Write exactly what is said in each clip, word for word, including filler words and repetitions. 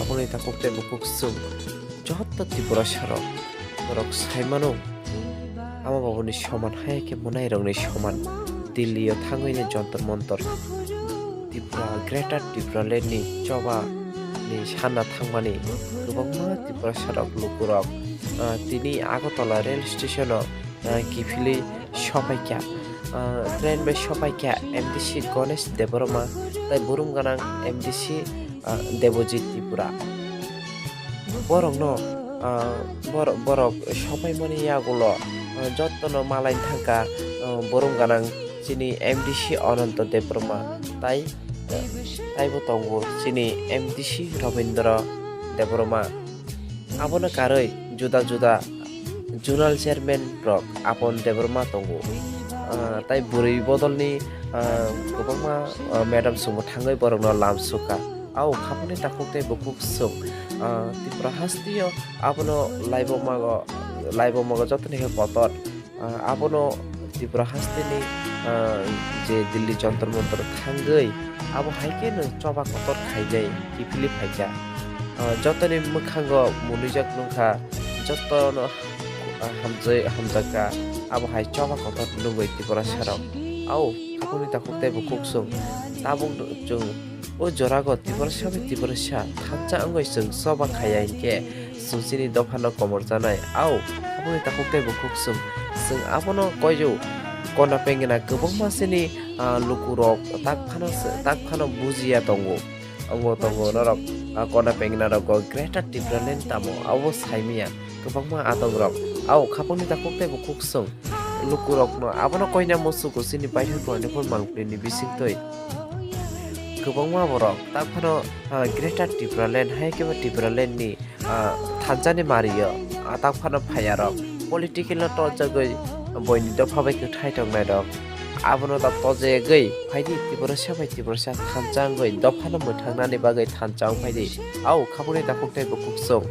Aboni takhuk tei bukhuk chwng joto Tiprasa rok, norok sai mano, ama babuni soman hai khe mwnairokni soman Delhi o thangwi ni Jantar Mantar Tripura, Greater Tipraland ni choba ni sana thangmani kwbangma Tiprasa rok, lukurok, ah, tini Agartala rail station o, ah, kiphilwi sopaikha, ah, train bai sopaikha M D C Ganesh Debbarma tei burum gwnang M D C, ah, Debojit Tripura. Borokno, ah, bor-, borok sopaimani yagulo, ah, jottono malaini thangkha, ah, burum gwnang chini M D C Ananto Debbarma tai, ah, taibo tongo chini M D C Robindra Debbarma. Abono karwi juda juda zonal chairman rok Apon Debbarma tongo. Ah, tai bwrwi bodolni, ah, kwbangma, ah, madam chwngbo thangwi borokno lam sukha. Ao khapangni takhuk tei bukhuk chwng, ah, Tripura hasteo abono laibo mago, laibo mago jotoni khe kotor. Ah, abono Tripura hasteni, ah, je Delhi Jantar Mantar thangwi abo hai kheno choba kotor khainai kiphilwi phaikha. Ah, jotoni mwkhango mwnwijak nungkha, jotono, ah, hamjai-, hamjakha, abo hai choba kotor nungwi Tiprasa rok. Ao khapangni takhuk tei bukhuk chwng tabuk chwng o jorago Tiprasa bai Tiprasa thansa wngwi chwng choba khaiya hinkhe chwng chini dophano komorjanai. Ao, aboni takhuk tei bukhuk chwng, chwng abono koiyo kona pengena kwbangma chini, ah, lukurok tak phano, tak phano bujiya tongo. Wngo tongo norok, ah, kona pengena rogo Greater Tipraland tamo abo saimanya kwbangma adongrok. Ao, khapangni takhuk tei bukhuk chwng lukurokno abono koina musugo chini baithang tongnaini phuru mangpili ni bisingtwi. Kwbangma borok tak phano, ah, Greater Tipraland hai khe bo Tipraland ni, ah, thansa ni mario, ah, tak phano phaiya rok political no tojagwi boini dopha bai kwthai tongnai rok abono da tojagwi phaidi Tiprasa bai Tiprasa thansa wngwi dopha no mwthangnani bagwi thansa wng phaidi. Ao khapangni takhuk tei bukhuk chwng.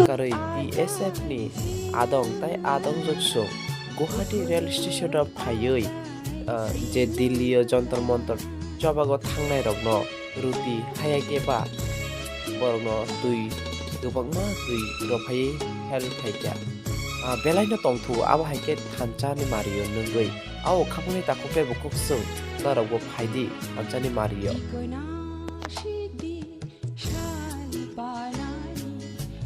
Karwi B S F ni adong tai adongjwk chwng Guwahati rail station o phaiwi, ah, je Delhi o Jantar Mantar chobago thangnai rokno ruti haya khe ba borokno twi kwbangma twi rophaiwi help khaikha. Ah, belaino tongthu abo hai khe thansa ni mario nungwi. Ao khapangni takhuk tei bukhuk chwng norokbo phaidi thansa ni mario.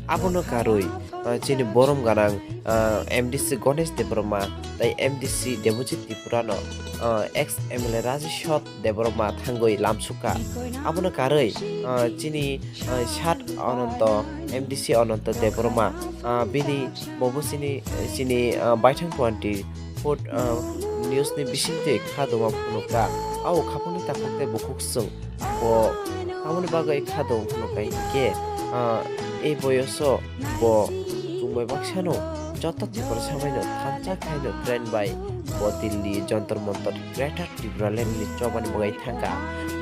Abono karwi, ah, chini borom gwnang, ah, M D C Ganesh Debbarma tei M D C Debojit Tripura no, ah, ex M L A Raji Sot Debbarma thangwi lamsukha. Abono karwi, ah, chini, ah, sat Ananto, M D C Ananto Debbarma, ah, bini bobo chini, chini, ah, baithang twenty foot, ah, news ni bisingtwi kha doma phunukha. Ao khapangni takhuk tei bukhuk chwng bo tamoni bagwi kha doma phunukha hinkhe, ah, ei boyoso bo chwngbai baksano joto Tiprasa baino thansa khaino train bai bo Delhi Jantar Mantar Greater Tipraland ni chobani bagwi thangkha.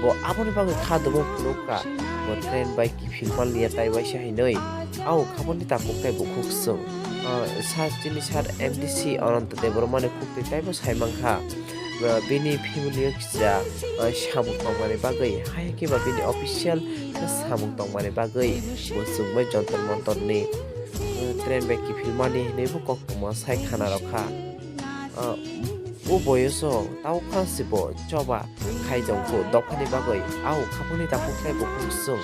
Bo aboni bagwi kha doma phunukha. Bo train bai kiphil manliya tai waisa hinwi. Ao khapangni takhuk tei bukhuk chwng. Ah, sir, chini sir M D C Ananto Debbarma ni khuktwi taibo sai mankha. Ah, bini family o kisa, ah, samung tongmani bagwi, hai khe ba bini official khe samung tongmani bagwi bo chwngbai Jantar Mantar ni, ah, train bai kiphil mani hinwi bo koktwma sai khana rwkha. Ah, o boyoso tao kha se bo choba khai tongkhu dophani bagwi, ao khapangni takhuk tei bukhuk chwng.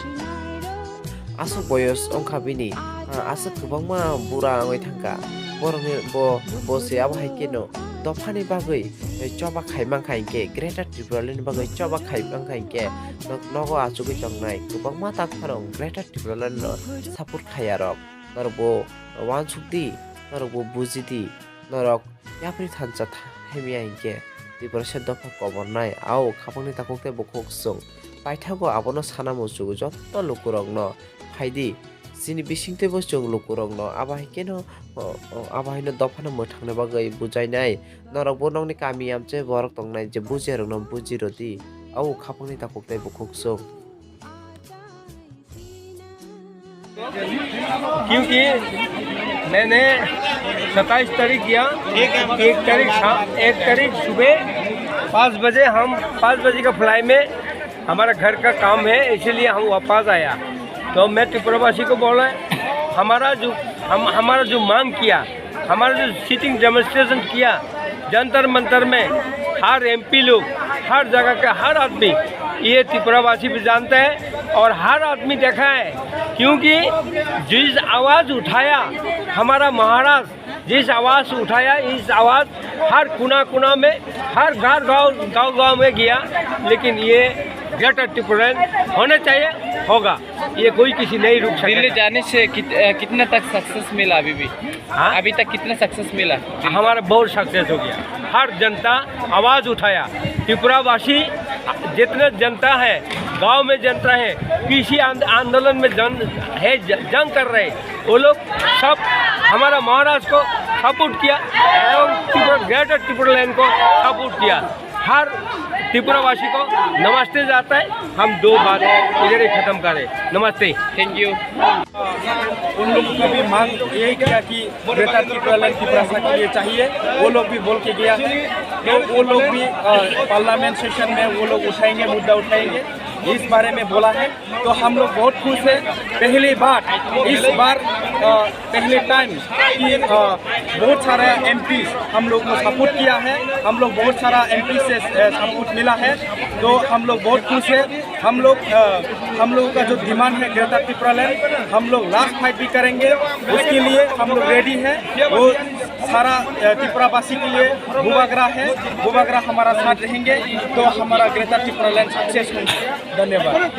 Aswk boyos wngkha bini, ah, aswk kwbangma bura wngwi thangkha. Borokni bo, bo se abo hai kheno dophani bagwi, eh, choba khai mankha hinkhe, Greater Tipraland ni bagwi choba khai mankha hinkhe, nok-, nogo achugwi tongnai kwbangma tak phano Greater Tipraland no support khaiya rok. Norok bo uansuk di, norok bo buji di, norok yapri thansa tha-, hamya hinkhe Tiprasa dopha kobornai, ao khapangni takhuk tei bukhuk chwng. Paithago abono sana muchungo joto lukurokno, phaidi, chini bisingtwibo chwng lukurokno abo hai kheno, o, o, abo haino dophano mwthangna bagwi bujainai. Norokbo nokni kami amchai borok tongnai je bujiyarokno buji rwdi, ao khapangni takhuk tei bukhuk chwng. क्योंकि मैंने सत्ताईस तारीख गया, एक तारीख शाम, एक तारीख सुबह पाँच बजे, हम पाँच बजे का फ्लाई में हमारा घर का काम है, इसीलिए हम वापस आया। तो मैं त्रिपुरावासी को बोला, हमारा जो, हम, हमारा जो मांग किया, हमारा जो सिटिंग डेमोन्स्ट्रेशन किया जंतर मंतर में, हर एमपी लोग, हर जगह के हर आदमी, ये त्रिपुरावासी भी जानते हैं और हर आदमी देखा है, क्योंकि जिस आवाज उठाया हमारा महाराज, जिस आवाज उठाया, इस आवाज हर कोना कोना में, हर घर, गांव, गांव गांव में गया, लेकिन ये ग्रेटर त्रिपुरा होना चाहिए, होगा। ये कोई किसी नहीं रुक सकेगा। दिल्ली जाने से कित-, अ, कितना तक सक्सेस मिला अभी भी? हाँ? अभी तक कितना सक्सेस मिला? हमारा बहुत सक्सेस हो गया। हर जनता आवाज उठाया, त्रिपुरावासी जितने जनता है, गांव में जनता है, कृषि आंद-, आंदोलन में जन है, ज-, जंग कर रहे, वो लोग सब हमारा महाराज को सपोर्ट किया एवं त्रिपुरा, ग्रेटर त्रिपुरा लैंड को सपोर्ट किया। हर त्रिपुरावासी को नमस्ते जाता है। हम दो बात इधर ही खत्म करें। नमस्ते। Thank you. उन लोगों का भी मांग यही किया कि ग्रेटर त्रिपुरा लैंड त्रिपुरासा के लिए चाहिए, वो लोग भी बोल के गया है। तो वो लोग भी, अ, पार्लियामेंट सेशन में वो लोग उठाएंगे, मुद्दा उठाएंगे, इस बारे में बोला है। तो हम लोग बहुत खुश है। पहली बार, इस बार, अ, पहले टाइम कि, अ, बहुत सारा एमपी हम लोग को सपोर्ट किया है, हम लोग बहुत सारा एमपी से, अ, सपोर्ट मिला है। तो हम लोग बहुत खुश है। हम लोग, अ, हम लोगों का जो डिमांड है ग्रेटर त्रिपुरा लैंड, हम लोग लास्ट फाइट भी करेंगे, उसके लिए हम लोग रेडी हैं। वो सारा, अ, त्रिपुरावासी के लिए बुबागरा है, बुबागरा हमारा साथ रहेंगे, तो हमारा ग्रेटर त्रिपुरा लैंड सक्सेस होंगे। धन्यवाद।